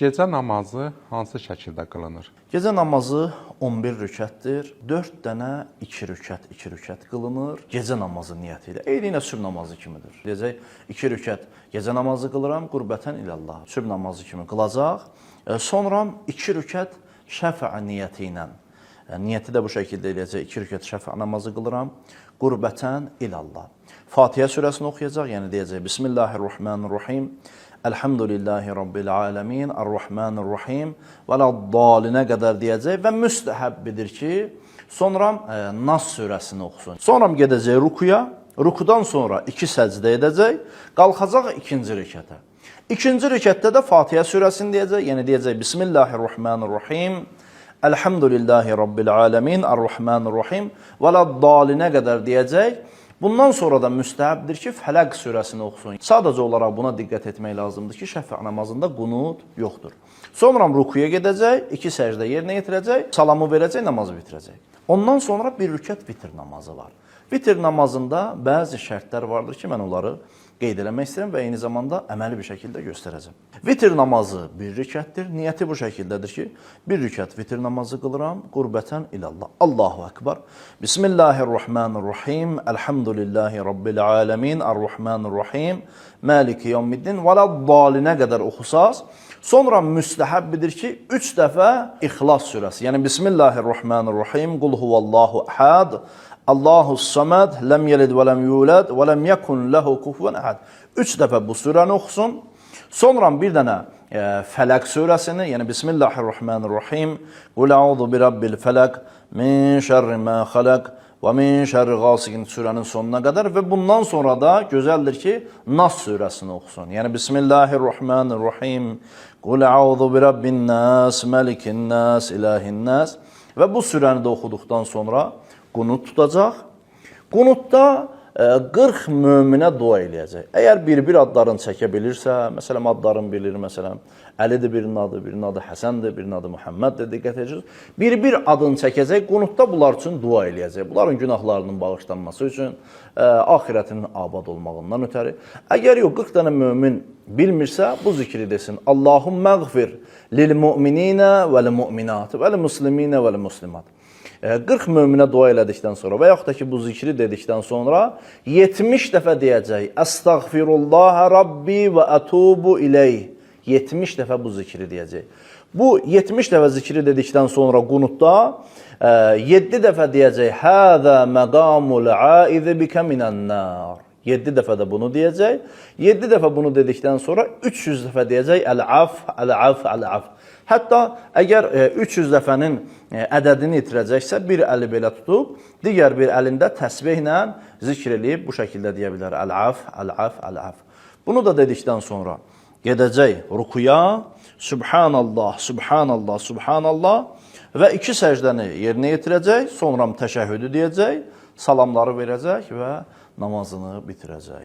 Gecə namazı hansı şəkildə qılınır? Gecə namazı 11 rükətdir. 4 dənə 2 rükət, 2 rükət qılınır. Gecə namazı niyyəti ilə. Eyni ilə sübh namazı kimidir. Deyəcək 2 rükət gecə namazı qılıram, qurbətən ilallah. Sübh namazı kimi qılacaq. Sonra 2 rükət şəfa niyyəti ilə. Niyyəti də bu şəkildə eləyəcək. 2 rükət şəfa namazı qılıram, qurbətən ilallah. Fatihə surəsini oxuyacaq, yəni deyəcək Bismillahirrahmanirrahim. Elhamdülillahi Rabbil alemin, Ar-Rahmanir-Rahim və ləd-dalinə qədər deyəcək və müstəhəbbidir ki, sonra Nas surəsini oxusun. Sonra gedəcək rukuya, rukudan sonra 2 səcdə edəcək, qalxacaq ikinci rükətə. İkinci rükətdə də Fatihə surəsini deyəcək, yəni deyəcək Bismillahirrahmanirrahim. Elhamdülillahi Rabbil alemin, Ar-Rahmanir-Rahim və ləd-dalinə qədər deyəcək. Bundan sonra da müstəhəbdir ki, Fələq surəsini oxusun. Sadəcə olaraq buna diqqət etmək lazımdır ki, şəfa namazında qunut yoxdur. Sonra rukuya gedəcək, 2 səcdə yerinə yetirəcək, salamı verəcək, namazı bitirəcək. Ondan sonra bir rükət vitr namazı var. Vitr namazında bəzi şərtlər vardır ki, mən onları qeyd eləmək istəyirəm və eyni zamanda əməli bir şəkildə göstərəcəm. Vitr namazı bir rükətdir. Niyyəti bu şəkildədir ki, bir rükət vitr namazı qılıram, qurbətən ilallah. Allahu Ekber. Bismillahirrahmanirrahim. Elhamdülillahi Rabbil alemin. Ar-Rahmanirrahim. Maliki yevmiddin. Və ləd-dalinə qədər oxusaz, sonra müstəhəbbidir ki, 3 dəfə İxlas surəsi. Yəni Bismillahirrahmanirrahim. Qul huvallahu əhad. Allahu samed, ləm yelid və ləm yulad və ləm yekun lehu kufuven əhad. 3 dəfə bu surəni oxusun. Sonra bir dənə Fələq surəsini, yəni Bismillahirrahmanirrahim. Qul a'udhu bi rabbil fələq min şerri ma xalaq və min şerri qasiqin surənin sonuna qədər və bundan sonra da gözəldir ki, Nas surəsini oxusun. Yəni Bismillahirrahmanirrahim. Qul a'udhu bi rabbin nas, malikin nas, ilahin nas və bu surəni də oxuduqdan sonra qunut tutacaq. Qunutda 40 möminə dua eləyəcək. Əgər bir-bir adlarını çəkə bilirsə, məsələn adlarını bilir, məsələn Əlidir birinin adı, birinin adı Həsəndir, birinin adı Muhamməddir, diqqət edirsiniz. Bir-bir adını çəkəcək, qunutda bunlar üçün dua eləyəcək. Bunların günahlarının bağışlanması üçün, axirətinin abad olmağından ötəri. Əgər yox 40 dənə mömin bilmirsə, bu zikri desin. Allahümmə əğfir lil mu'minina vəl mu'minat vəl musliminə vəl muslimat. 40 möminə dua elədikdən sonra və yaxud da ki, bu zikri dedikdən sonra 70 dəfə deyəcək: Əstəğfirullah Rabbi və ətubu ileyh. 70 dəfə bu zikri deyəcək. Bu 70 dəfə zikri dedikdən sonra qunutda 7 dəfə deyəcək: Həzə məqamul aizi bikə minən-nar. 7 dəfə də bunu deyəcək. 7 dəfə bunu dedikdən sonra 300 dəfə deyəcək: Əl-af, əl-af, əl-af. Hətta əgər 300 dəfənin ədədini itirəcəksə, bir əli belə tutub, digər bir əlində təsbehlə zikr eləyib bu şəkildə deyə bilər: Əl-af, əl-af, əl-af. Bunu da dedikdən sonra gedəcək rukuya, Subhanallah, Subhanallah, Subhanallah və 2 səcdəni yerinə yetirəcək, sonra təşəhhüdü deyəcək, salamları verəcək və namazını bitirəcək.